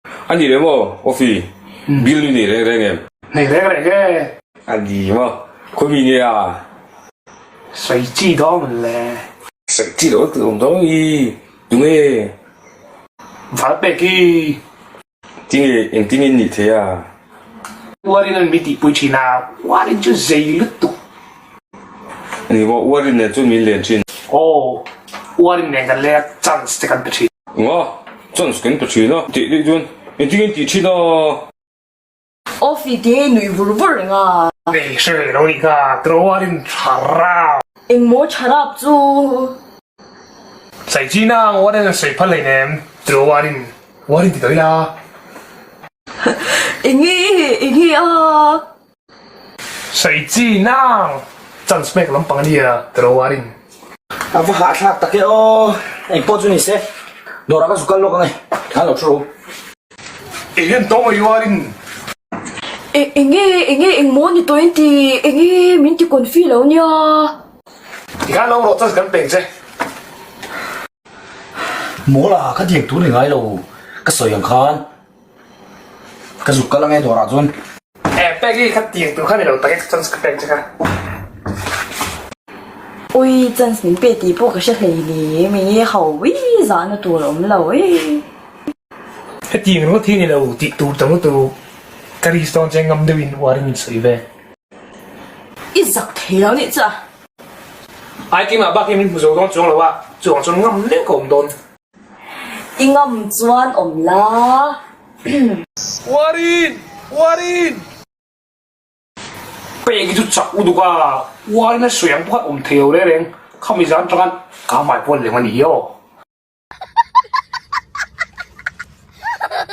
A ni leh maw Offie? Bill nu nei reng reng em? Nei reng reng e. A ni maw? Khawi mi nge a? Sawi chi dawn le. Sawi chi lo tih awm dawn i. Tunge? Valpek i. Tinge engtin in nih thei a? Uarin an mi tihpui thin a, Uarin chu zei lutuk. A ni maw? Uarin nen chuan min len thin. Aw, Uarin nen kan leng a, chance te kan pe thin. Nga, chance kan pe thin a, tih daih chuan engtin in tih thin a? Offie te nui vur vur reng a. Nei hre ve lo nih kha, Uarin tha rap. Engmaw tha rap chu? Sawi chin a, Uarin an sawi phal hleinem, Uarin, Uarin ti tawh ila. Enge, enge a? Sawi chi nang! Chance pek lampang a nia, Uarin. A va hahthlak tak e aw, engpawh chu ni se, dawrah ka zu kal lawk ang e, khan lo thu ro. Eng hian tawng a Uarin. Enge, enge, engmaw ni tawh in ti, enge min ti confi lo nia. Tikhan lo rawh chance kan peng che. Mawl a, ka diak tur ni ngai lo, ka sawi ang khan ka zuk kal ang e dawrah chuan. E pek i kha tiang tur kha ni lo tak e chance ka pek che kha. Ui chance min pe tih pawh ka hre hlei ni, mi nge ho ui zahna tur a awm lo e. Hetiang ringawt hi ni lo tih tur tam lutuk ka risk dawn che ngam deuhin uarin min sawi ve. I zak thei lo nih chu a. Ai keimah bak hi min hmu zo dawn chuang lo a, chuang chuan ngam lek a awm dawn. I ngam chuan awm la. Uarin! Uarin! Pek hi chu chak lutuk a, uarin a sawi ang pawh khan awm thei lo reng reng, khami zan tang khan ka hmai pawh a lem a ni hi aw.